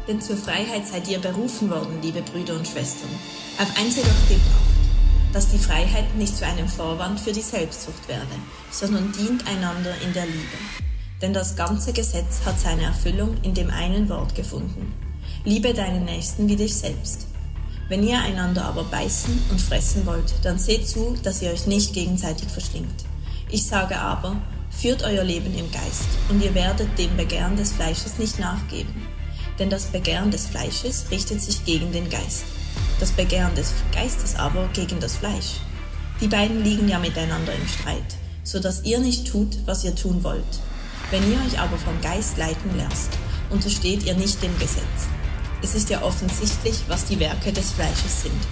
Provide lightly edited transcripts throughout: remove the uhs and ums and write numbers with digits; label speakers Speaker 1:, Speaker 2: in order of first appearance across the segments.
Speaker 1: Denn zur Freiheit seid ihr berufen worden, liebe Brüder und Schwestern. Auf eins jedoch gebt Acht, dass die Freiheit nicht zu einem Vorwand für die Selbstsucht werde, sondern dient einander in der Liebe. Denn das ganze Gesetz hat seine Erfüllung in dem einen Wort gefunden: Liebe deinen Nächsten wie dich selbst. Wenn ihr einander aber beißen und fressen wollt, dann seht zu, dass ihr euch nicht gegenseitig verschlingt. Ich sage aber, führt euer Leben im Geist, und ihr werdet dem Begehren des Fleisches nicht nachgeben. Denn das Begehren des Fleisches richtet sich gegen den Geist, das Begehren des Geistes aber gegen das Fleisch. Die beiden liegen ja miteinander im Streit, so dass ihr nicht tut, was ihr tun wollt. Wenn ihr euch aber vom Geist leiten lasst, untersteht ihr nicht dem Gesetz. Es ist ja offensichtlich, was die Werke des Fleisches sind: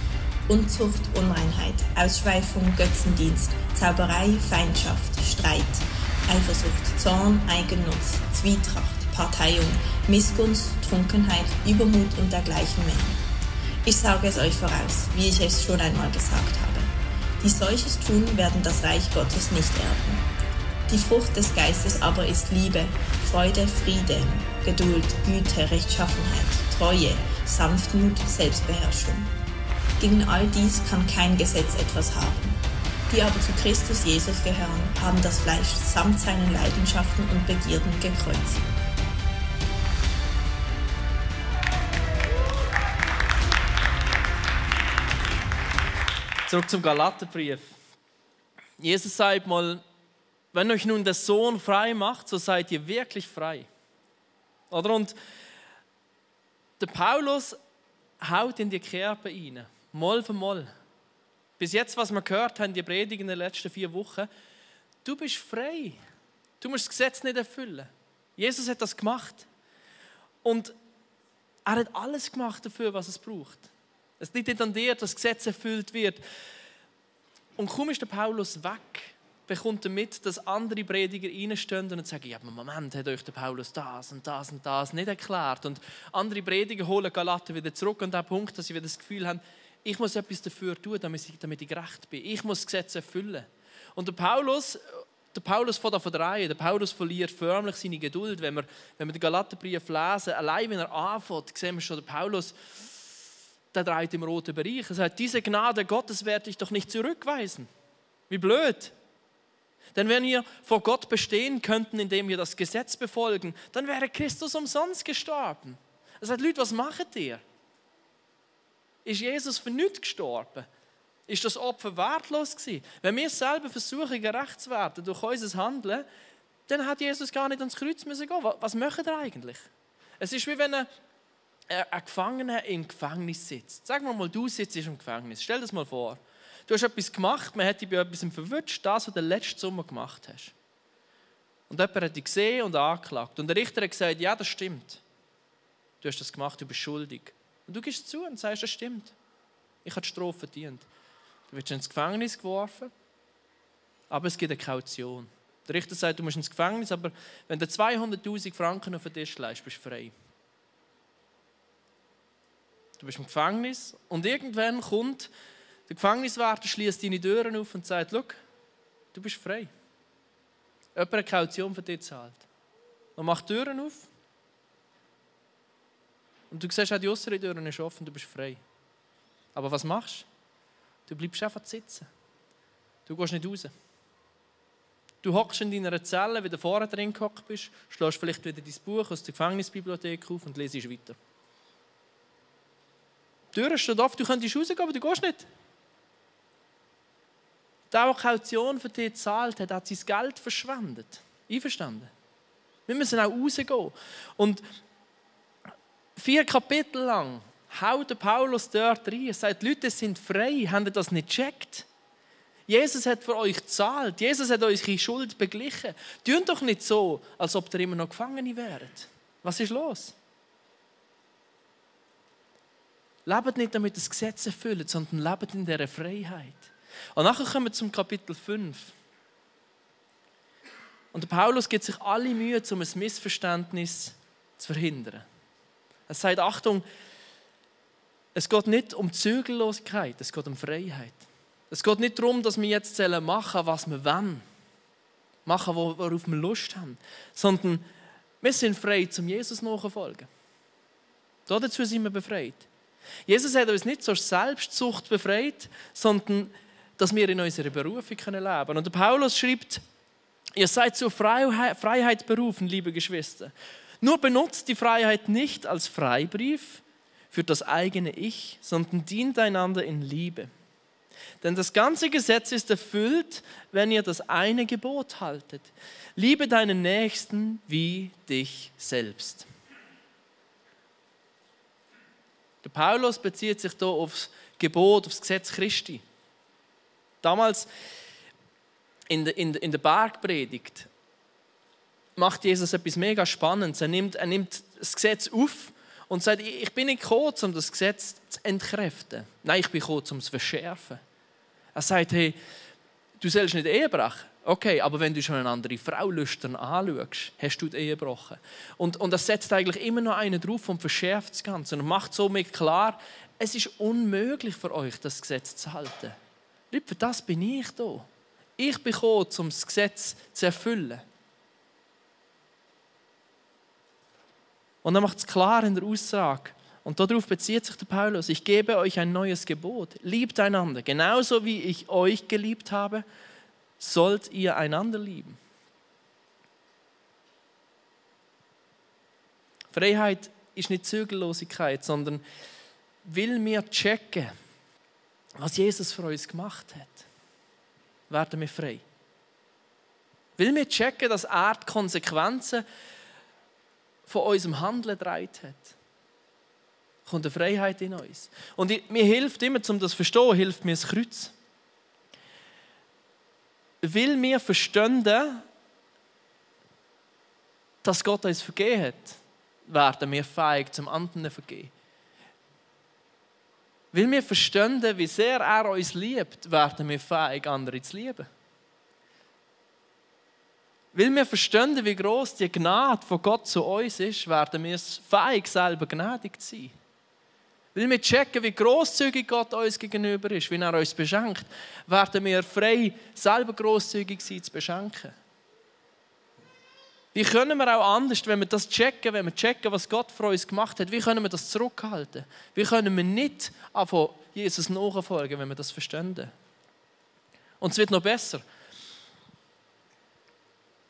Speaker 1: Unzucht, Unreinheit, Ausschweifung, Götzendienst, Zauberei, Feindschaft, Streit, Eifersucht, Zorn, Eigennutz, Zwietracht, Parteiung, Missgunst, Trunkenheit, Übermut und dergleichen mehr. Ich sage es euch voraus, wie ich es schon einmal gesagt habe: Die solches tun, werden das Reich Gottes nicht erben. Die Frucht des Geistes aber ist Liebe, Freude, Friede, Geduld, Güte, Rechtschaffenheit, Treue, Sanftmut, Selbstbeherrschung. Gegen all dies kann kein Gesetz etwas haben. Die aber zu Christus Jesus gehören, haben das Fleisch samt seinen Leidenschaften und Begierden gekreuzigt.
Speaker 2: Zurück zum Galaterbrief. Jesus sagt mal: Wenn euch nun der Sohn frei macht, so seid ihr wirklich frei. Oder? Und der Paulus haut in die Kerbe rein, Moll für Moll. Bis jetzt, was wir gehört haben, die Predigt in den letzten 4 Wochen: Du bist frei. Du musst das Gesetz nicht erfüllen. Jesus hat das gemacht. Und er hat alles gemacht dafür, was es braucht. Es liegt nicht an dir, dass das Gesetz erfüllt wird. Und kaum ist der Paulus weg, bekommt er mit, dass andere Prediger reinstehen und sagen: Ja, Moment, hat euch der Paulus das und das und das nicht erklärt. Und andere Prediger holen Galater wieder zurück an den Punkt, dass sie wieder das Gefühl haben, ich muss etwas dafür tun, damit ich gerecht bin. Ich muss das Gesetz erfüllen. Und der Paulus fährt von der Reihe. Der Paulus verliert förmlich seine Geduld. Wenn wir den Galaterbrief lesen, allein wenn er anfängt, sehen wir schon, der Paulus, der dreht im roten Bereich. Er sagt: Diese Gnade Gottes werde ich doch nicht zurückweisen. Wie blöd. Denn wenn wir vor Gott bestehen könnten, indem wir das Gesetz befolgen, dann wäre Christus umsonst gestorben. Er sagt: Leute, was macht ihr? Ist Jesus für nichts gestorben? Ist das Opfer wertlos gewesen? Wenn wir selber versuchen, gerecht zu werden durch unser Handeln, dann hat Jesus gar nicht ans Kreuz müssen gehen. Was macht er eigentlich? Es ist wie wenn ein Gefangener im Gefängnis sitzt. Sag mal, du sitzt im Gefängnis. Stell dir das mal vor. Du hast etwas gemacht, man hat dich bei etwas verwünscht, das, was du letzten Sommer gemacht hast. Und jemand hat dich gesehen und angeklagt. Und der Richter hat gesagt: Ja, das stimmt. Du hast das gemacht, du bist schuldig. Und du gehst zu und sagst: Das stimmt. Ich habe die Strafe verdient. Du wirst ins Gefängnis geworfen, aber es gibt eine Kaution. Der Richter sagt: Du musst ins Gefängnis, aber wenn du 200'000 Franken auf den Tisch legst, bist du frei. Du bist im Gefängnis und irgendwann kommt der Gefängniswärter, schließt deine Türen auf und sagt: Schau, du bist frei. Jemand hat eine Kaution für dich gezahlt. Man macht die Türen auf und du siehst, auch die äußeren Türen sind offen, du bist frei. Aber was machst du? Du bleibst einfach sitzen. Du gehst nicht raus. Du hockst in deiner Zelle, wie du vorher drin gehockt bist, schlägst vielleicht wieder dein Buch aus der Gefängnisbibliothek auf und lesest weiter. Die Tür steht offen, du könntest rausgehen, aber du gehst nicht. Der, der Kaution für dich gezahlt hat sein Geld verschwendet. Einverstanden? Wir müssen auch rausgehen. Und 4 Kapitel lang haut der Paulus dort rein. Er sagt: Leute, sind frei. Habt ihr das nicht gecheckt? Jesus hat für euch gezahlt. Jesus hat eure Schuld beglichen. Tut doch nicht so, als ob ihr immer noch Gefangene wäret. Was ist los? Lebt nicht damit das Gesetz erfüllt, sondern lebt in dieser Freiheit. Und nachher kommen wir zum Kapitel 5. Und der Paulus gibt sich alle Mühe, um ein Missverständnis zu verhindern. Er sagt: Achtung, es geht nicht um Zügellosigkeit, es geht um Freiheit. Es geht nicht darum, dass wir jetzt machen, was wir wollen. Machen, worauf wir Lust haben. Sondern wir sind frei, zum Jesus nachzufolgen. Dazu sind wir befreit. Jesus hat uns nicht zur Selbstsucht befreit, sondern dass wir in unserer Berufung leben können. Und der Paulus schreibt, ihr seid zur Freiheit berufen, liebe Geschwister. Nur benutzt die Freiheit nicht als Freibrief für das eigene Ich, sondern dient einander in Liebe. Denn das ganze Gesetz ist erfüllt, wenn ihr das eine Gebot haltet. Liebe deinen Nächsten wie dich selbst. Der Paulus bezieht sich hier aufs Gebot, aufs Gesetz Christi. Damals in der Bergpredigt macht Jesus etwas mega Spannendes. Er nimmt das Gesetz auf und sagt, ich bin nicht gekommen, um das Gesetz zu entkräften. Nein, ich bin gekommen, um es zu verschärfen. Er sagt, hey, du sollst nicht Ehe brechen. Okay, aber wenn du schon eine andere Frau lüstern anschaust, hast du die Ehe gebrochen. Und er setzt eigentlich immer noch einen drauf und verschärft das Ganze und macht somit klar, es ist unmöglich für euch, das Gesetz zu halten. Für das bin ich da. Ich bin gekommen, um das Gesetz zu erfüllen. Und er macht es klar in der Aussage. Und darauf bezieht sich der Paulus. Ich gebe euch ein neues Gebot. Liebt einander. Genauso wie ich euch geliebt habe, sollt ihr einander lieben. Freiheit ist nicht Zügellosigkeit, sondern will wir checken, was Jesus für uns gemacht hat, werden wir frei. Will wir checken, dass er die Konsequenzen von unserem Handeln getragen hat, kommt eine Freiheit in uns. Und mir hilft immer, um das zu verstehen, hilft mir das Kreuz. Weil wir verstehen, dass Gott uns vergeben hat, werden wir fähig, zum anderen zu vergeben. Weil wir verstehen, wie sehr er uns liebt, werden wir fähig, andere zu lieben. Weil wir verstehen, wie gross die Gnade von Gott zu uns ist, werden wir fähig, selber gnädig zu sein. Weil wir checken, wie grosszügig Gott uns gegenüber ist, wie er uns beschenkt, werden wir frei, selber grosszügig sein zu beschenken. Wie können wir auch anders, wenn wir das checken, wenn wir checken, was Gott für uns gemacht hat, wie können wir das zurückhalten? Wie können wir nicht anfangen, Jesus nachfolgen, wenn wir das verstehen? Und es wird noch besser.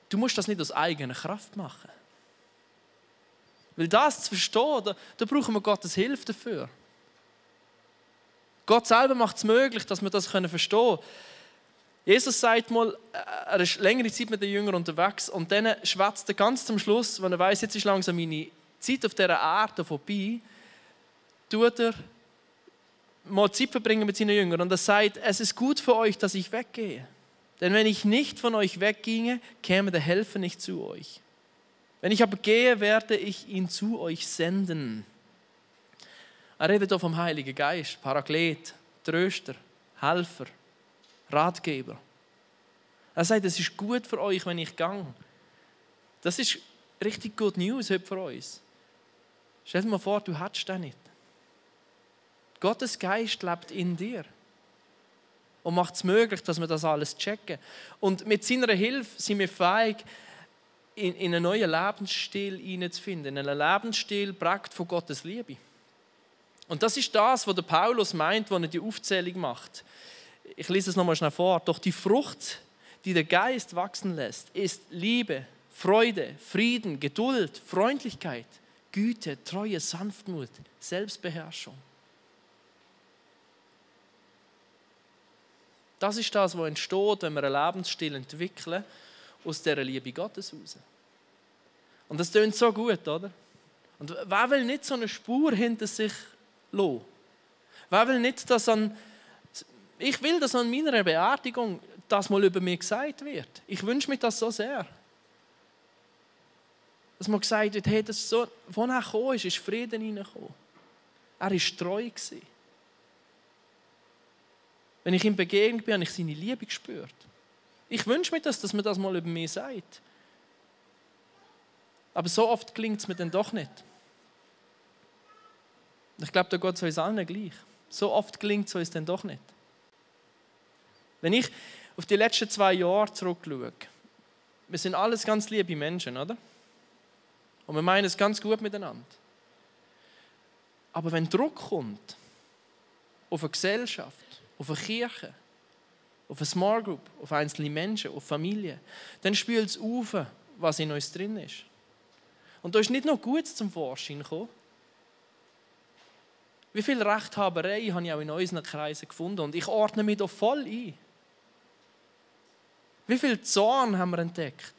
Speaker 2: Du musst das nicht aus eigener Kraft machen. Weil das zu verstehen, da brauchen wir Gottes Hilfe dafür. Gott selber macht es möglich, dass wir das verstehen können. Jesus sagt mal, er ist längere Zeit mit den Jüngern unterwegs und dann schwätzt er ganz zum Schluss, wenn er weiss, jetzt ist langsam meine Zeit auf dieser Erde vorbei, tut er mal Zeit verbringen mit seinen Jüngern und er sagt, es ist gut für euch, dass ich weggehe. Denn wenn ich nicht von euch wegginge, käme der Helfer nicht zu euch. Wenn ich aber gehe, werde ich ihn zu euch senden. Er redet hier vom Heiligen Geist, Paraklet, Tröster, Helfer, Ratgeber. Er sagt, es ist gut für euch, wenn ich gehe. Das ist richtig Good News heute für uns. Stell dir mal vor, du hättest das nicht. Gottes Geist lebt in dir und macht es möglich, dass wir das alles checken. Und mit seiner Hilfe sind wir fähig, in einen neuen Lebensstil hineinzufinden. In einen Lebensstil prägt von Gottes Liebe. Und das ist das, was der Paulus meint, wenn er die Aufzählung macht. Ich lese es nochmal schnell vor. Doch die Frucht, die der Geist wachsen lässt, ist Liebe, Freude, Frieden, Geduld, Freundlichkeit, Güte, Treue, Sanftmut, Selbstbeherrschung. Das ist das, was entsteht, wenn wir einen Lebensstil entwickeln, aus dieser Liebe Gottes heraus. Und das klingt so gut, oder? Und wer will nicht so eine Spur hinter sich lassen? Wer will nicht, ich will, dass an meiner Beerdigung das mal über mich gesagt wird. Ich wünsche mir das so sehr. Dass man gesagt wird, hey, das so, von er gekommen ist Frieden hineingekommen. Er war treu gewesen. Wenn ich ihm begegnet bin, habe ich seine Liebe gespürt. Ich wünsche mir das, dass man das mal über mich sagt. Aber so oft gelingt es mir dann doch nicht. Ich glaube, da geht es uns allen gleich. So oft gelingt es uns dann doch nicht. Wenn ich auf die letzten 2 Jahre zurückschaue, wir sind alles ganz liebe Menschen, oder? Und wir meinen es ganz gut miteinander. Aber wenn Druck kommt, auf eine Gesellschaft, auf eine Kirche, auf eine Small Group, auf einzelne Menschen, auf Familien, dann spült es auf, was in uns drin ist. Und da ist nicht noch Gutes zum Vorschein gekommen. Wie viel Rechthaberei habe ich auch in unseren Kreisen gefunden und ich ordne mich da voll ein. Wie viel Zorn haben wir entdeckt?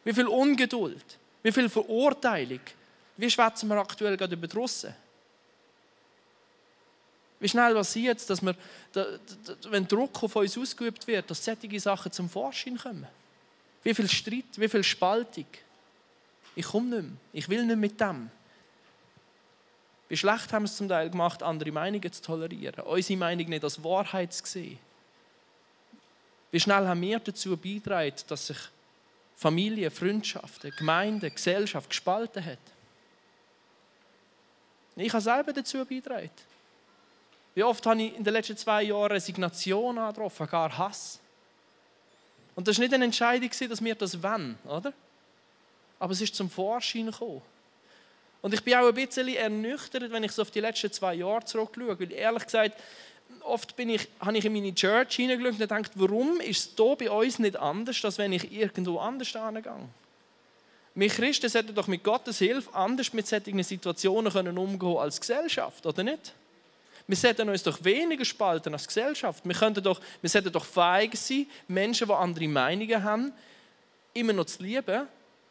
Speaker 2: Wie viel Ungeduld? Wie viel Verurteilung? Wie schwätzen wir aktuell gerade über die Russen? Wie schnell passiert es, dass wir, wenn Druck auf uns ausgeübt wird, dass solche Sachen zum Vorschein kommen? Wie viel Streit, wie viel Spaltung? Ich komme nicht mehr. Ich will nicht mit dem. Wie schlecht haben wir es zum Teil gemacht, andere Meinungen zu tolerieren, unsere Meinung nicht als Wahrheit zu sehen. Wie schnell haben wir dazu beigetragen, dass sich Familie, Freundschaften, Gemeinde, Gesellschaft gespalten hat? Ich habe selber dazu beigetragen. Wie oft habe ich in den letzten 2 Jahren Resignation angetroffen, gar Hass. Und das war nicht eine Entscheidung, dass wir das wollen, oder? Aber es ist zum Vorschein gekommen. Und ich bin auch ein bisschen ernüchtert, wenn ich so auf die letzten 2 Jahre zurückschaue. Weil ehrlich gesagt, oft habe ich in meine Church hineingeschaut und gedacht, warum ist es hier bei uns nicht anders, als wenn ich irgendwo anders hingehe? Wir Christen sollten doch mit Gottes Hilfe anders mit solchen Situationen umgehen als Gesellschaft, oder nicht? Wir sollten uns doch weniger spalten als Gesellschaft. Wir sollten doch fähig sein, Menschen, die andere Meinungen haben, immer noch zu lieben,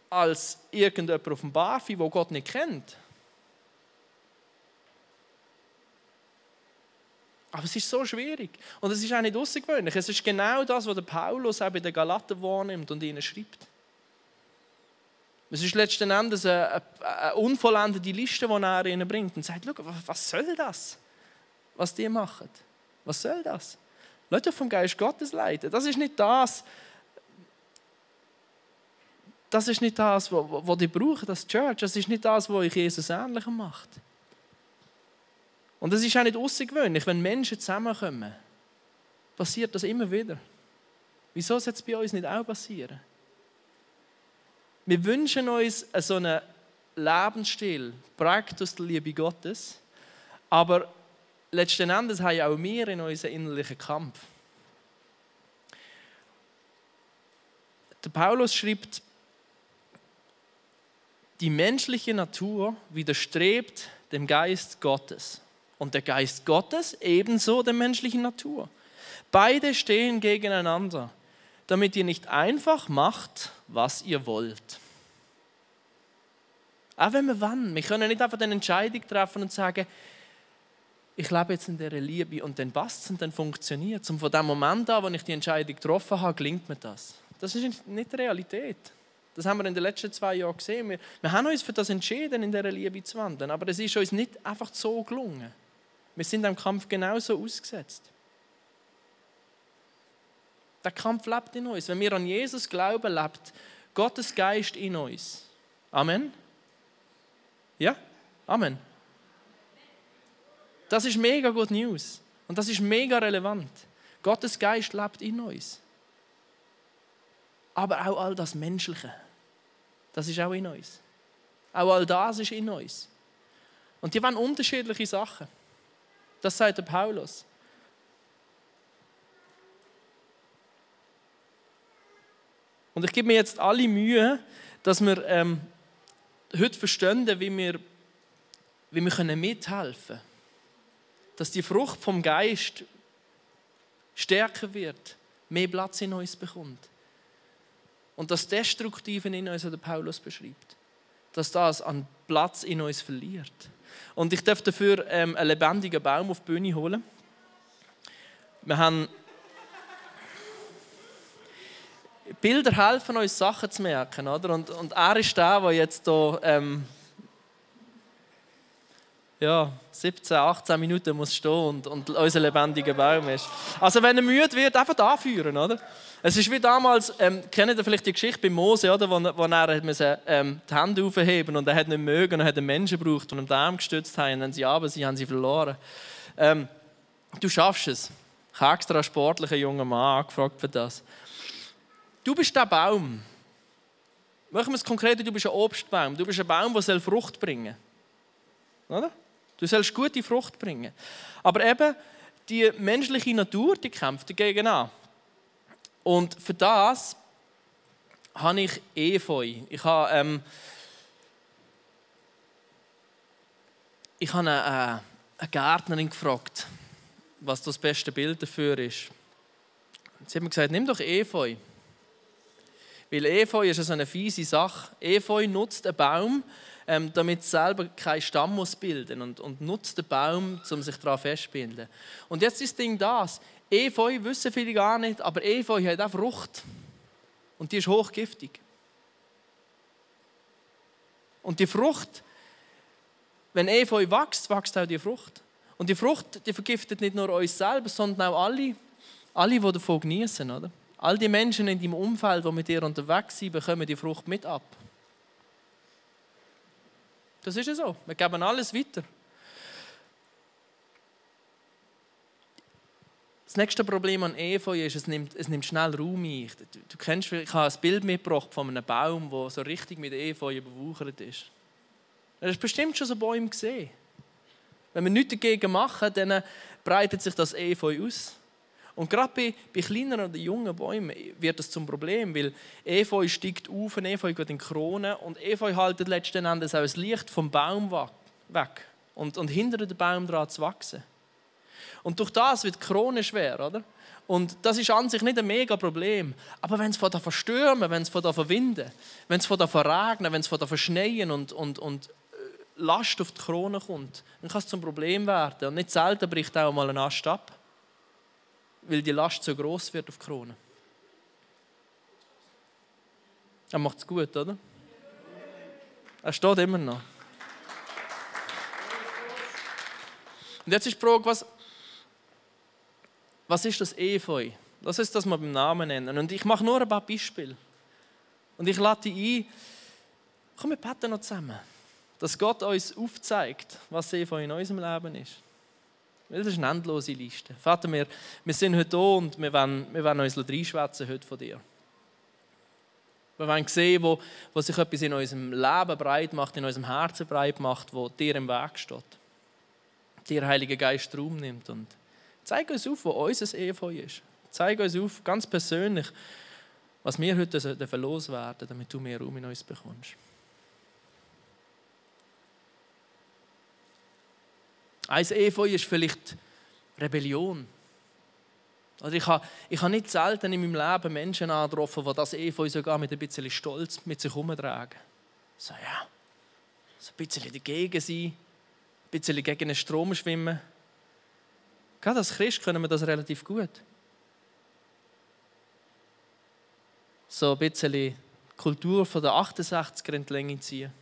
Speaker 2: als irgendjemand auf dem Barfi, der Gott nicht kennt. Aber es ist so schwierig. Und es ist auch nicht außergewöhnlich. Es ist genau das, was der Paulus auch bei den Galaten wahrnimmt und ihnen schreibt. Es ist letzten Endes eine unvollendete Liste, die er ihnen bringt und sagt, schau, was soll das, was die machen? Was soll das? Lasst euch vom Geist Gottes leiten. Das ist nicht das, was die brauchen, das Church. Das ist nicht das, was euch Jesus ähnlicher macht. Und es ist auch nicht außergewöhnlich, wenn Menschen zusammenkommen, passiert das immer wieder. Wieso soll es bei uns nicht auch passieren? Wir wünschen uns so einen Lebensstil, geprägt aus der Liebe Gottes, aber letzten Endes haben auch wir in unserem innerlichen Kampf. Der Paulus schreibt, die menschliche Natur widerstrebt dem Geist Gottes und der Geist Gottes ebenso der menschlichen Natur. Beide stehen gegeneinander, damit ihr nicht einfach macht, was ihr wollt. Auch wenn wir wollen. Wir können nicht einfach eine Entscheidung treffen und sagen, ich lebe jetzt in dieser Liebe und dann passt es und dann funktioniert es. Und von dem Moment an, wo ich die Entscheidung getroffen habe, gelingt mir das. Das ist nicht die Realität. Das haben wir in den letzten 2 Jahren gesehen. Wir haben uns für das entschieden, in dieser Liebe zu wandeln. Aber es ist uns nicht einfach so gelungen. Wir sind dem Kampf genauso ausgesetzt. Der Kampf lebt in uns. Wenn wir an Jesus glauben, lebt Gottes Geist in uns. Amen? Ja? Amen. Das ist mega good News. Und das ist mega relevant. Gottes Geist lebt in uns. Aber auch all das Menschliche, das ist auch in uns. Auch all das ist in uns. Und die wollen unterschiedliche Sachen. Das sagt der Paulus. Und ich gebe mir jetzt alle Mühe, dass wir heute verstehen, wie wir mithelfen können. Dass die Frucht vom Geist stärker wird, mehr Platz in uns bekommt. Und das Destruktive in uns, was der Paulus beschreibt, dass das an Platz in uns verliert. Und ich darf dafür einen lebendigen Baum auf die Bühne holen. Wir haben Bilder helfen uns, Sachen zu merken. Oder? Und er ist der jetzt hier 17, 18 Minuten muss stehen und unser lebendiger Baum ist. Also wenn er müde wird, einfach anführen, oder? Es ist wie damals, kennt ihr vielleicht die Geschichte bei Mose, oder? Wo er die Hände aufheben und er hat nicht mögen und er hat einen Menschen gebraucht und einen Arm gestützt haben und dann haben sie verloren. Du schaffst es. Ich habe extra einen sportlichen jungen Mann angefragt für das. Du bist der Baum. Machen wir es konkret, du bist ein Obstbaum. Du bist ein Baum, der Frucht bringen soll. Oder? Du sollst gute Frucht bringen. Aber eben, die menschliche Natur, die kämpft dagegen an. Und für das habe ich Efeu. Ich habe eine Gärtnerin gefragt, was das beste Bild dafür ist. Sie hat mir gesagt, nimm doch Efeu. Weil Efeu ist so eine fiese Sache. Efeu nutzt einen Baum, damit es selber keinen Stamm muss bilden und nutzt den Baum, um sich daran festzubinden. Und jetzt ist das Ding das. Efeu wissen viele gar nicht, aber Efeu hat auch Frucht. Und die ist hochgiftig. Und die Frucht, wenn Efeu wächst, wächst auch die Frucht. Und die Frucht, die vergiftet nicht nur uns selber, sondern auch alle, die davon genießen, oder? All die Menschen in deinem Umfeld, die mit dir unterwegs sind, bekommen die Frucht mit ab. Das ist ja so. Wir geben alles weiter. Das nächste Problem an Efeu ist, es nimmt schnell Raum ein. Du kennst, ich habe ein Bild mitgebracht von einem Baum, der so richtig mit Efeu überwuchert ist. Du hast bestimmt schon so Bäume gesehen. Wenn wir nichts dagegen machen, dann breitet sich das Efeu aus. Und gerade bei kleineren oder jungen Bäumen wird das zum Problem, weil Efeu steigt auf, Efeu geht in die Krone und Efeu haltet letzten Endes auch das Licht vom Baum weg und hindert den Baum daran zu wachsen. Und durch das wird die Krone schwer, oder? Und das ist an sich nicht ein mega Problem. Aber wenn es von da verstürmen, wenn es von da verwinden, wenn es von da verregnen, wenn es von da verschneien und Last auf die Krone kommt, dann kann es zum Problem werden. Und nicht selten bricht auch mal ein Ast ab, weil die Last so gross wird auf die Krone. Er macht es gut, oder? Er steht immer noch. Und jetzt ist die Frage, was ist das Efeu? Lass uns das mal beim Namen nennen. Und ich mache nur ein paar Beispiele. Und ich lade dich ein, komm, wir beten noch zusammen, dass Gott uns aufzeigt, was Efeu in unserem Leben ist. Weil das ist eine endlose Liste. Vater, wir sind heute hier und wir wollen uns reinschwätzen heute von dir. Wir wollen sehen, wo sich etwas in unserem Leben breit macht, in unserem Herzen breit macht, wo dir im Weg steht. Dir, Heiliger Geist, Raum nimmt. Und zeig uns auf, wo unser Efeu ist. Zeig uns auf, ganz persönlich, was wir heute loswerden, damit du mehr Raum in uns bekommst. Ein Efeu ist vielleicht Rebellion. Also ich habe nicht selten in meinem Leben Menschen angetroffen, die das Efeu sogar mit ein bisschen Stolz mit sich herumtragen. So ein bisschen dagegen sein, ein bisschen gegen den Strom schwimmen. Gerade als Christ können wir das relativ gut. So ein bisschen die Kultur von der 68er in die Länge ziehen.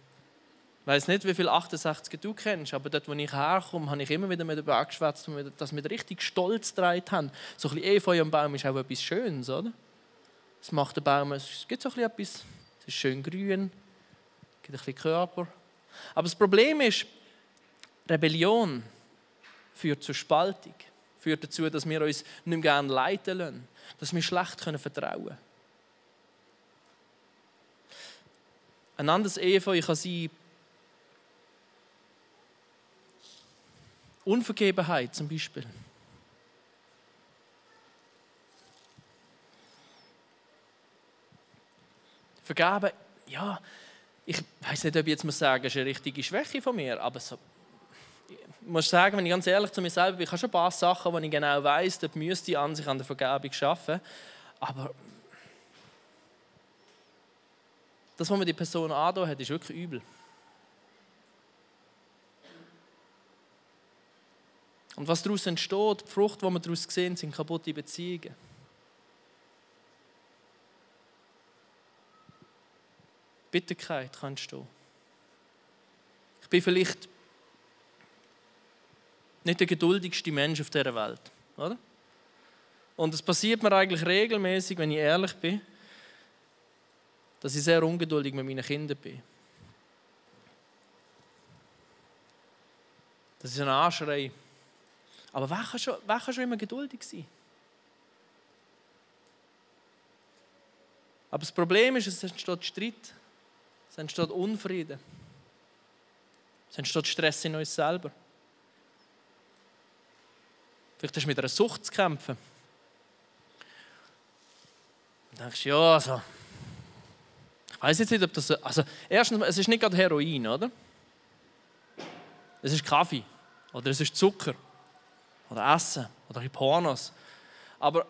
Speaker 2: Ich weiss nicht, wie viele 68er du kennst, aber dort, wo ich herkomme, habe ich immer wieder mit darüber angeschwätzt, dass wir richtig Stolz getragen haben. So ein bisschen Efeu am Baum ist auch etwas Schönes, oder? Es macht den Baum, es gibt so ein bisschen etwas, es ist schön grün, es gibt ein bisschen Körper. Aber das Problem ist, Rebellion führt zur Spaltung, führt dazu, dass wir uns nicht mehr gerne leiten lassen, dass wir schlecht vertrauen können. Ein anderes Efeu kann sein, Unvergebenheit zum Beispiel. Vergeben, ja, ich weiß nicht, ob ich jetzt sagen muss, das ist eine richtige Schwäche von mir, aber so, ich muss sagen, wenn ich ganz ehrlich zu mir selber bin, ich habe schon ein paar Sachen, wo ich genau weiss, dort müsste ich an sich an der Vergebung arbeiten, aber das, was mir die Person angetan hat, ist wirklich übel. Und was daraus entsteht, die Frucht, die wir daraus sehen, sind kaputte Beziehungen. Bitterkeit kann entstehen. Ich bin vielleicht nicht der geduldigste Mensch auf dieser Welt, oder? Und es passiert mir eigentlich regelmäßig, wenn ich ehrlich bin, dass ich sehr ungeduldig mit meinen Kindern bin. Das ist ein Anschrei. Aber wer kann schon immer geduldig sein? Aber das Problem ist, es entsteht Streit, es entsteht Unfrieden, es entsteht Stress in uns selber. Vielleicht hast du mit einer Sucht zu kämpfen. Dann denkst du, ja, also, ich weiß jetzt nicht, ob das... Also, erstens, es ist nicht gerade Heroin, oder? Es ist Kaffee. Oder es ist Zucker. Oder Essen. Oder Pornos. Aber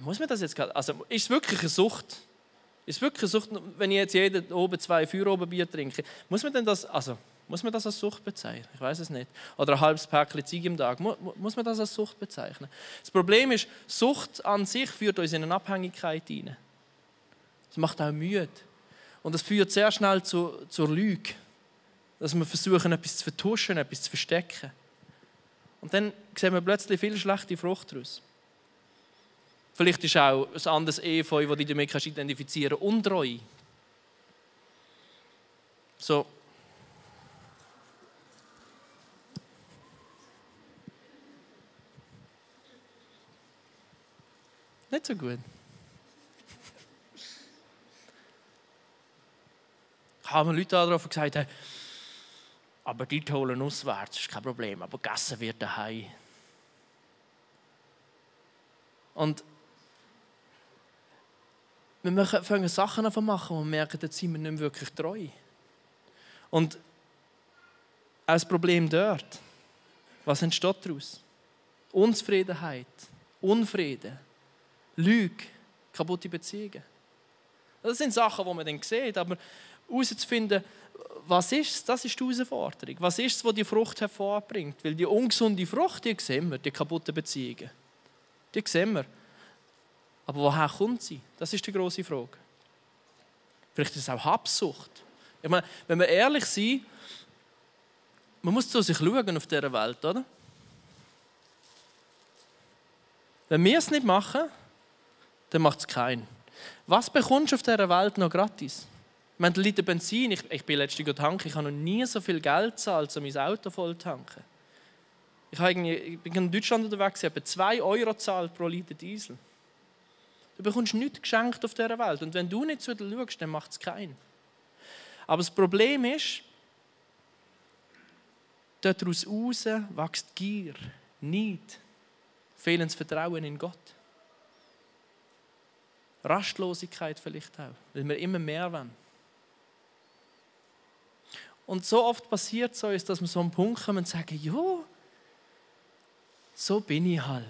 Speaker 2: muss man das jetzt gerade... Also, ist es wirklich eine Sucht? Ist es wirklich eine Sucht, wenn ich jetzt jeden oben 2 Feierabendbier trinke? Muss man das als Sucht bezeichnen? Ich weiß es nicht. Oder ein halbes Päckchen Ziege am Tag. Muss man das als Sucht bezeichnen? Das Problem ist, Sucht an sich führt uns in eine Abhängigkeit hinein. Das macht auch müde. Und das führt sehr schnell zur Lüge. Dass wir versuchen, etwas zu vertuschen, etwas zu verstecken. Und dann sehen wir plötzlich viel schlechte Frucht daraus. Vielleicht ist auch ein anderes Ehefeu, das dich damit identifizieren kannst, untreu. So. Nicht so gut. Ich habe mir Leute darauf gesagt, aber die holen auswärts, ist kein Problem, aber gegessen wird daheim. Und wir fangen Sachen an zu machen und merken, jetzt sind wir nicht mehr wirklich treu. Und auch das Problem dort, was entsteht daraus? Unzufriedenheit, Unfrieden, Lüge, kaputte Beziehungen. Das sind Sachen, die man dann sieht, aber herauszufinden, was ist es, das ist die Herausforderung. Was ist es, was die Frucht hervorbringt? Weil die ungesunde Frucht, die sehen wir, die kaputten Beziehungen. Die sehen wir. Aber woher kommt sie? Das ist die grosse Frage. Vielleicht ist es auch Habsucht. Ich meine, wenn wir ehrlich sind, man muss zu sich schauen auf dieser Welt, oder? Wenn wir es nicht machen, dann macht es keinen. Was bekommst du auf dieser Welt noch gratis? Ich meine, der Liter Benzin, ich bin letztens tanken, ich habe noch nie so viel Geld gezahlt, um mein Auto voll zu tanken. Ich bin in Deutschland unterwegs, ich habe etwa 2 Euro gezahlt pro Liter Diesel. Du bekommst nichts geschenkt auf dieser Welt. Und wenn du nicht zu dir schaust, dann macht es keinen. Aber das Problem ist, daraus wächst Gier, Neid, fehlendes Vertrauen in Gott. Rastlosigkeit vielleicht auch, weil wir immer mehr wollen. Und so oft passiert es uns, dass wir so an einen Punkt kommen und sagen, ja, so bin ich halt.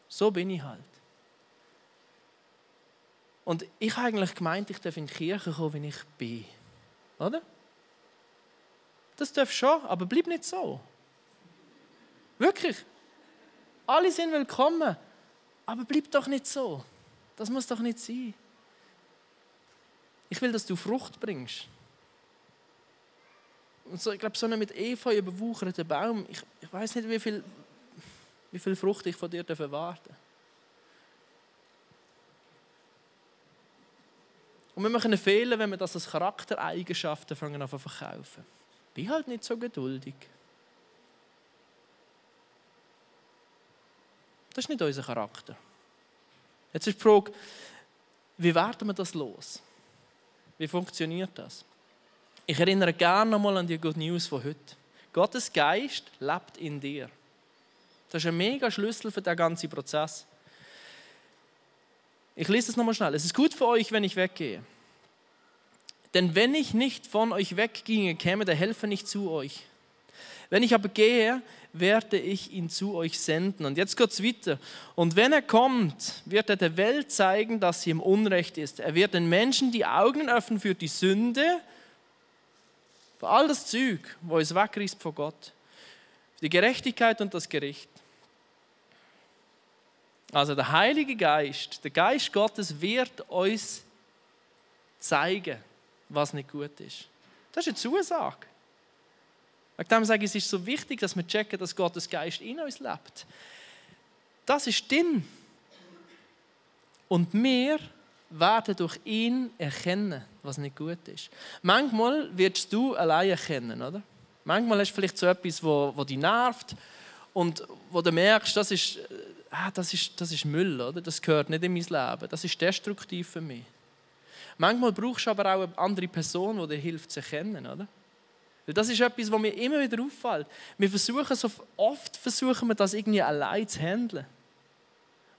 Speaker 2: So bin ich halt. Und ich habe eigentlich gemeint, ich darf in die Kirche kommen, wenn ich bin. Oder? Das darf schon, aber bleib nicht so. Wirklich. Alle sind willkommen, aber bleib doch nicht so. Das muss doch nicht sein. Ich will, dass du Frucht bringst. Und so, ich glaube, so einen mit Efeu überwucherten Baum, ich weiß nicht, wie viel Frucht ich von dir erwarten darf. Und wir machen einen Fehler, wenn wir das als Charaktereigenschaften fangen an zu verkaufen. Bin halt nicht so geduldig. Das ist nicht unser Charakter. Jetzt ist die Frage, wie werden wir das los? Wie funktioniert das? Ich erinnere gerne nochmal an die Good News von heute. Gottes Geist lebt in dir. Das ist ein mega Schlüssel für den ganzen Prozess. Ich lese es nochmal schnell. Es ist gut für euch, wenn ich weggehe. Denn wenn ich nicht von euch wegginge, käme der Helfer nicht zu euch. Wenn ich aber gehe, werde ich ihn zu euch senden. Und jetzt geht es weiter. Und wenn er kommt, wird er der Welt zeigen, dass sie im Unrecht ist. Er wird den Menschen die Augen öffnen für die Sünde, für all das Zeug, wo uns wegreißt von Gott. Für die Gerechtigkeit und das Gericht. Also der Heilige Geist, der Geist Gottes wird uns zeigen, was nicht gut ist. Das ist eine Zusage. Wegen sage ich, es ist so wichtig, dass wir checken, dass Gottes Geist in uns lebt. Das ist drin. Und wir werden durch ihn erkennen, was nicht gut ist. Manchmal wirst du allein erkennen, oder? Manchmal hast du vielleicht so etwas, wo dich nervt und wo du merkst, das ist Müll, oder? Das gehört nicht in mein Leben. Das ist destruktiv für mich. Manchmal brauchst du aber auch eine andere Person, die dir hilft zu erkennen, oder? Weil das ist etwas, was mir immer wieder auffällt. Oft versuchen wir das irgendwie allein zu handeln.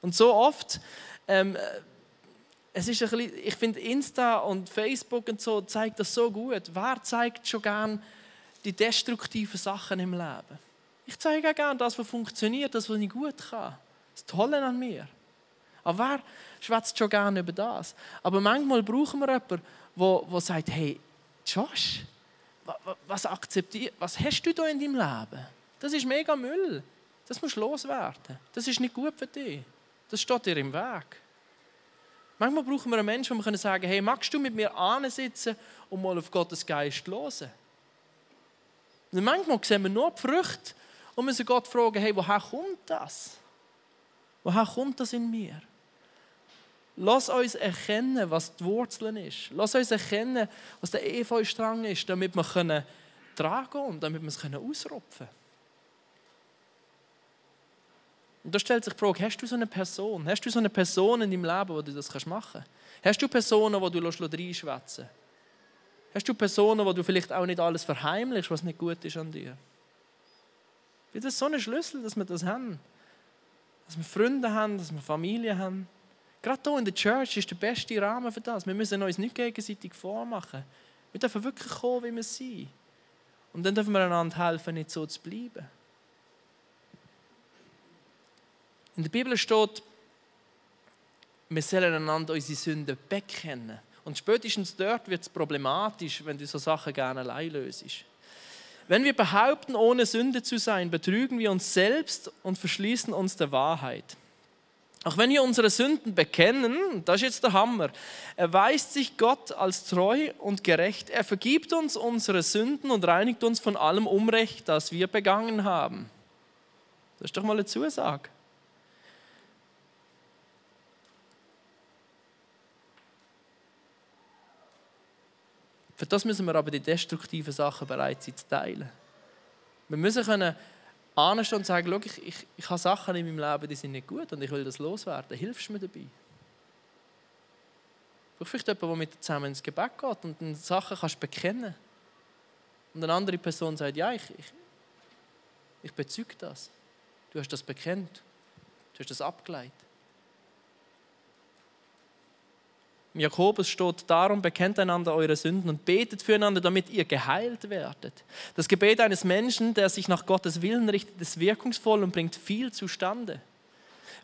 Speaker 2: Und so oft, es ist ein bisschen, ich finde Insta und Facebook und so zeigt das so gut. Wer zeigt schon gerne die destruktiven Sachen im Leben? Ich zeige auch gerne das, was funktioniert, das, was ich gut kann. Das Tolle an mir. Aber wer schwätzt schon gerne über das? Aber manchmal brauchen wir jemanden, der sagt, hey, Josh, was hast du da in deinem Leben? Das ist mega Müll. Das musst du loswerden. Das ist nicht gut für dich. Das steht dir im Weg. Manchmal brauchen wir einen Menschen, wo wir sagen können, hey, magst du mit mir ansitzen und mal auf Gottes Geist hören? Und manchmal sehen wir nur die Früchte und müssen Gott fragen, hey, woher kommt das? Woher kommt das in mir? Lass uns erkennen, was die Wurzeln ist. Lass uns erkennen, was der Efeustrang ist, damit wir tragen können und damit wir es ausrupfen können. Und da stellt sich die Frage, hast du so eine Person? Hast du so eine Person in deinem Leben, wo du das machen kannst? Hast du Personen, die du reinschwätzen lässt? Hast du Personen, wo du vielleicht auch nicht alles verheimlichst, was nicht gut ist an dir? Das ist so ein Schlüssel, dass wir das haben. Dass wir Freunde haben, dass wir Familie haben. Gerade hier in der Church ist der beste Rahmen für das. Wir müssen uns nicht gegenseitig vormachen. Wir dürfen wirklich kommen, wie wir sind. Und dann dürfen wir einander helfen, nicht so zu bleiben. In der Bibel steht, wir sollen einander unsere Sünden bekennen. Und spätestens dort wird es problematisch, wenn du so Sachen gerne allein löst. Wenn wir behaupten, ohne Sünde zu sein, betrügen wir uns selbst und verschließen uns der Wahrheit. Auch wenn wir unsere Sünden bekennen, das ist jetzt der Hammer, erweist sich Gott als treu und gerecht. Er vergibt uns unsere Sünden und reinigt uns von allem Unrecht, das wir begangen haben. Das ist doch mal eine Zusage. Für das müssen wir aber die destruktiven Sachen bereit sein zu teilen. Wir müssen anstehen und sagen, schau, ich habe Sachen in meinem Leben, die sind nicht gut und ich will das loswerden. Hilfst du mir dabei? Du vielleicht jemanden, der mit dir zusammen ins Gebet geht und dann Sachen kannst bekennen. Und eine andere Person sagt, ja, ich bezeuge das. Du hast das bekennt. Du hast das abgeleitet. Im Jakobus steht, darum bekennt einander eure Sünden und betet füreinander, damit ihr geheilt werdet. Das Gebet eines Menschen, der sich nach Gottes Willen richtet, ist wirkungsvoll und bringt viel zustande.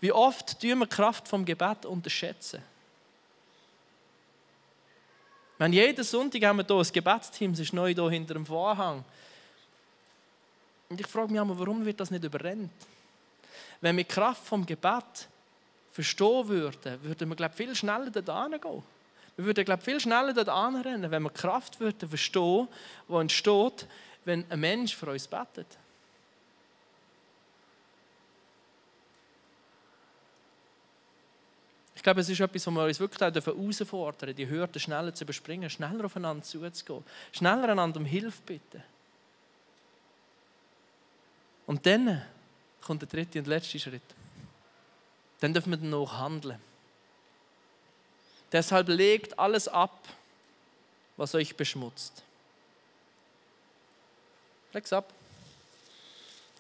Speaker 2: Wie oft tun wir die Kraft vom Gebet unterschätzen? Jeden Sonntag haben wir hier ein Gebetsteam, es ist neu hier hinter dem Vorhang. Und ich frage mich immer, warum wird das nicht überrennt? Wenn wir die Kraft vom Gebet verstehen würden wir, glaube ich, viel schneller dort hingehen. Wir würden, glaube ich, viel schneller dort hinrennen, wenn wir die Kraft würden verstehen, die entsteht, wenn ein Mensch für uns betet. Ich glaube, es ist etwas, was wir uns wirklich herausfordern dürfen, die Hürden schneller zu überspringen, schneller aufeinander zuzugehen, schneller einander um Hilfe bitten. Und dann kommt der dritte und letzte Schritt. Dann dürfen wir danach handeln. Deshalb legt alles ab, was euch beschmutzt. Leg's ab.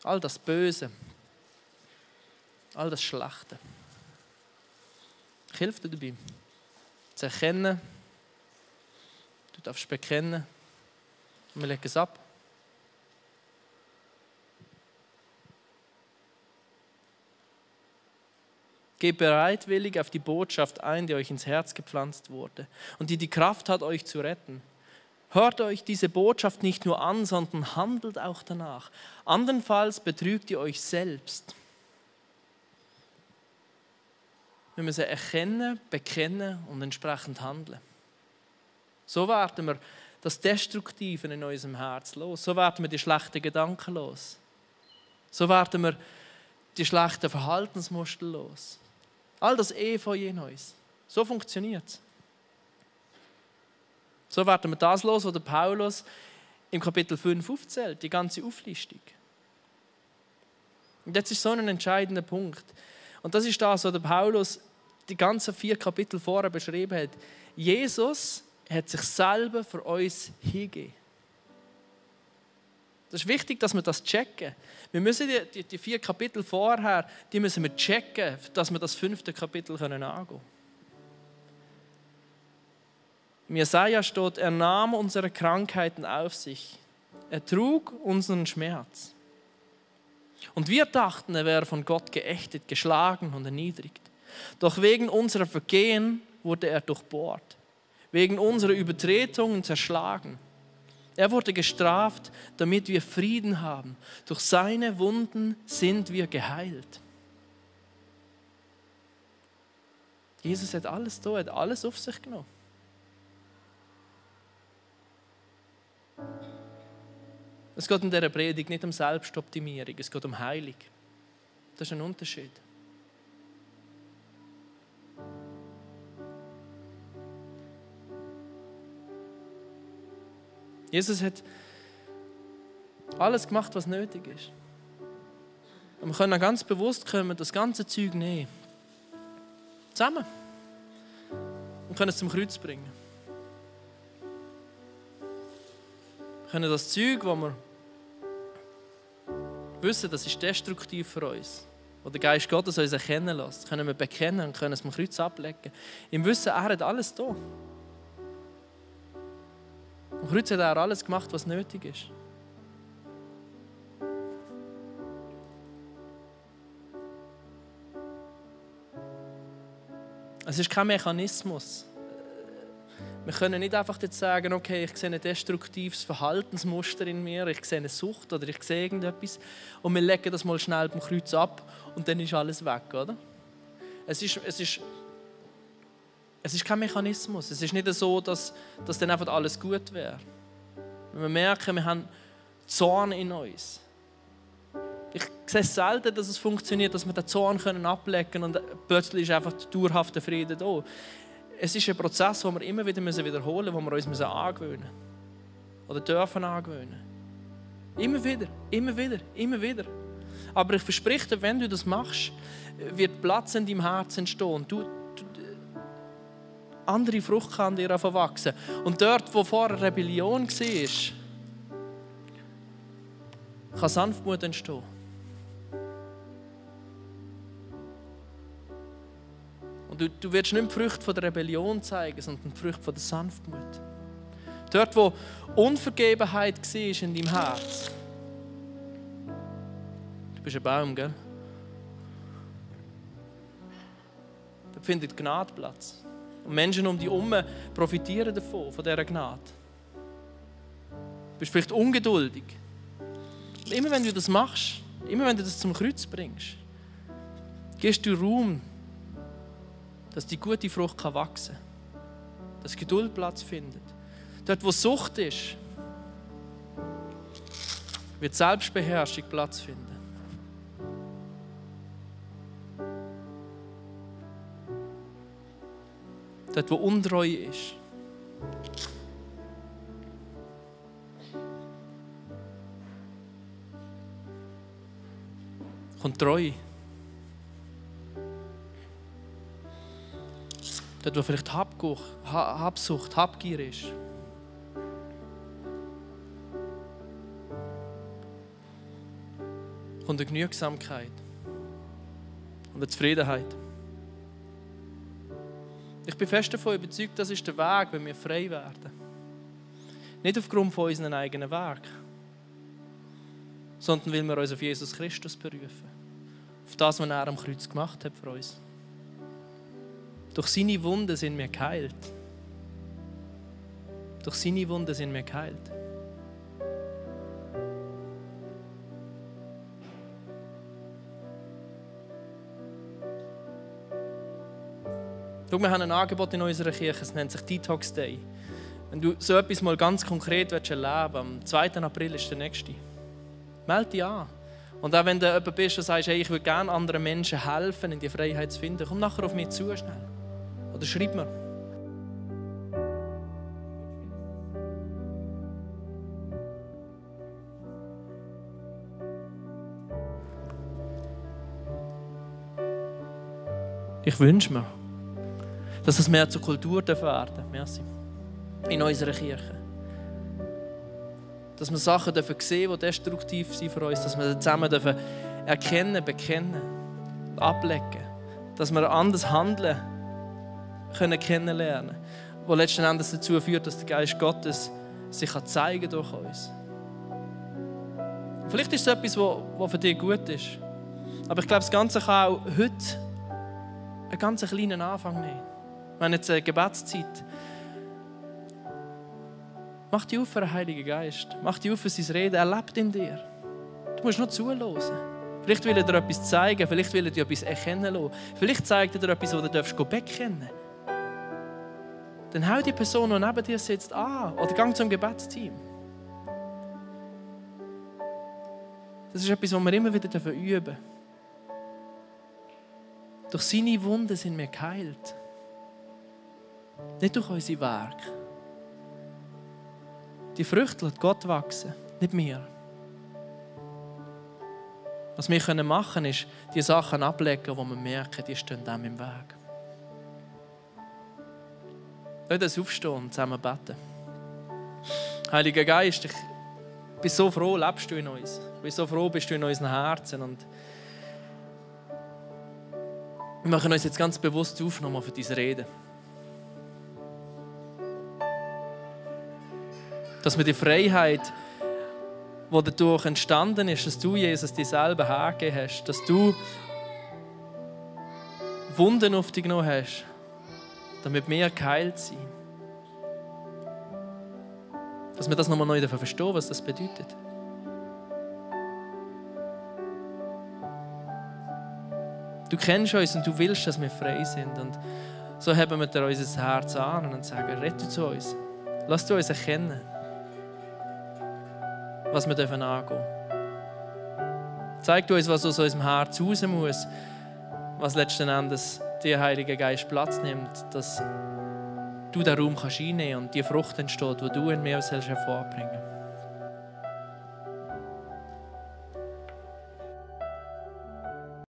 Speaker 2: All das Böse, all das Schlechte. Ich helfe dir dabei, zu erkennen. Du darfst bekennen. Und wir legen es ab. Geht bereitwillig auf die Botschaft ein, die euch ins Herz gepflanzt wurde und die Kraft hat, euch zu retten. Hört euch diese Botschaft nicht nur an, sondern handelt auch danach. Andernfalls betrügt ihr euch selbst. Wir müssen erkennen, bekennen und entsprechend handeln. So werden wir das Destruktive in unserem Herz los. So werden wir die schlechten Gedanken los. So werden wir die schlechten Verhaltensmuster los. All das Efeu in uns. So funktioniert es. So werden wir das los, was der Paulus im Kapitel 5 aufzählt, die ganze Auflistung. Und jetzt ist so ein entscheidender Punkt. Und das ist das, was der Paulus die ganzen 4 Kapitel vorher beschrieben hat. Jesus hat sich selber für uns hingegeben. Das ist wichtig, dass wir das checken. Wir müssen die 4 Kapitel vorher, die müssen wir checken, dass wir das 5. Kapitel angehen können. Im Jesaja steht, er nahm unsere Krankheiten auf sich. Er trug unseren Schmerz. Und wir dachten, er wäre von Gott geächtet, geschlagen und erniedrigt. Doch wegen unserer Vergehen wurde er durchbohrt, wegen unserer Übertretungen zerschlagen. Er wurde gestraft, damit wir Frieden haben. Durch seine Wunden sind wir geheilt. Jesus hat alles da, hat alles auf sich genommen. Es geht in dieser Predigt nicht um Selbstoptimierung, es geht um Heilung. Das ist ein Unterschied. Jesus hat alles gemacht, was nötig ist. Und wir können ganz bewusst das ganze Zeug nehmen. Zusammen. Und können es zum Kreuz bringen. Wir können das Zeug, das wir wissen, das ist destruktiv für uns, wo der Geist Gottes uns erkennen lässt, können wir bekennen und können es am Kreuz ablegen. Im Wissen, er hat alles da. Am Kreuz hat er alles gemacht, was nötig ist. Es ist kein Mechanismus. Wir können nicht einfach jetzt sagen, okay, ich sehe ein destruktives Verhaltensmuster in mir, ich sehe eine Sucht oder ich sehe irgendetwas und wir legen das mal schnell beim Kreuz ab und dann ist alles weg, oder? Es ist kein Mechanismus. Es ist nicht so, dass dann einfach alles gut wäre. Wenn wir merken, wir haben Zorn in uns. Ich sehe selten, dass es funktioniert, dass wir den Zorn ablegen können und plötzlich ist einfach der dauerhafte Frieden da. Es ist ein Prozess, den wir immer wieder wiederholen müssen, den wir uns angewöhnen müssen. Oder dürfen angewöhnen. Immer wieder, immer wieder, immer wieder. Aber ich verspreche dir, wenn du das machst, wird Platz in deinem Herzen entstehen. Andere Frucht kann dir wachsen. Und dort, wo vorher Rebellion war, kann Sanftmut entstehen. Und du wirst nicht die Früchte von der Rebellion zeigen, sondern die Früchte von der Sanftmut. Dort, wo Unvergebenheit war in deinem Herz. Du bist ein Baum, gell? Da findet Gnade Platz. Und Menschen um dich herum profitieren davon, von dieser Gnade. Du bist vielleicht ungeduldig. Und immer wenn du das machst, immer wenn du das zum Kreuz bringst, gibst du Raum, dass die gute Frucht wachsen kann. Dass Geduld Platz findet. Dort, wo Sucht ist, wird Selbstbeherrschung Platz finden. Dort, wo Untreue ist, kommt Treue. Dort, wo vielleicht Habsucht, Habgier ist. Kommt eine Genügsamkeit und eine Zufriedenheit. Ich bin fest davon überzeugt, das ist der Weg, wenn wir frei werden. Nicht aufgrund von unseren eigenen Werken, sondern weil wir uns auf Jesus Christus berufen. Auf das, was er am Kreuz gemacht hat für uns. Durch seine Wunden sind wir geheilt. Durch seine Wunden sind wir geheilt. Schau, wir haben ein Angebot in unserer Kirche, es nennt sich Detox Day. Wenn du so etwas mal ganz konkret erleben willst, am 2. April ist der nächste. Melde dich an. Und auch wenn du jemand bist, der sagt, hey, ich will gerne anderen Menschen helfen, in die Freiheit zu finden, komm nachher auf mich zu schnell. Oder schreib mir. Ich wünsche mir, dass es mehr zur Kultur werden darf. Merci. In unserer Kirche. Dass wir Sachen sehen dürfen, die destruktiv sind für uns. Dass wir zusammen dürfen erkennen, bekennen, ablegen. Dass wir anders handeln können kennenlernen. Was letzten Endes dazu führt, dass der Geist Gottes sich zeigen durch uns. Vielleicht ist es etwas, was für dich gut ist. Aber ich glaube, das Ganze kann auch heute einen ganz kleinen Anfang nehmen. Wir haben jetzt eine Gebetszeit. Mach dich auf für den Heiligen Geist. Mach dich auf für sein Reden. Er lebt in dir. Du musst nur zuhören. Vielleicht will er dir etwas zeigen. Vielleicht will er dir etwas erkennen lassen. Vielleicht zeigt er dir etwas, das du bekennen darfst. Dann hau die Person, die neben dir sitzt, an. Oder geh zum Gebetsteam. Das ist etwas, was wir immer wieder üben dürfen. Durch seine Wunden sind wir geheilt. Nicht durch unsere Werke. Die Früchte lässt Gott wachsen, nicht wir. Was wir machen können, ist, die Sachen ablegen, die wir merken, die stehen dem im Weg. Lass uns aufstehen und zusammen beten. Heiliger Geist, ich bin so froh, lebst du in uns. Ich bin so froh, bist du in unseren Herzen. Und wir machen uns jetzt ganz bewusst auf nochmal für diese Rede. Dass wir die Freiheit, die dadurch entstanden ist, dass du, Jesus, dir selber hergegeben hast, dass du Wunden auf dich genommen hast, damit wir geheilt sind. Dass wir das nochmal neu verstehen, was das bedeutet. Du kennst uns und du willst, dass wir frei sind. Und so haben wir dir unser Herz an und sagen, rette zu uns. Lass du uns erkennen, was wir angehen dürfen. Zeig du uns, was aus unserem Herz raus muss, was letzten Endes der Heilige Geist Platz nimmt, dass du den Raum einnehmen kannst und die Frucht entsteht, die du in mir hervorbringen sollst.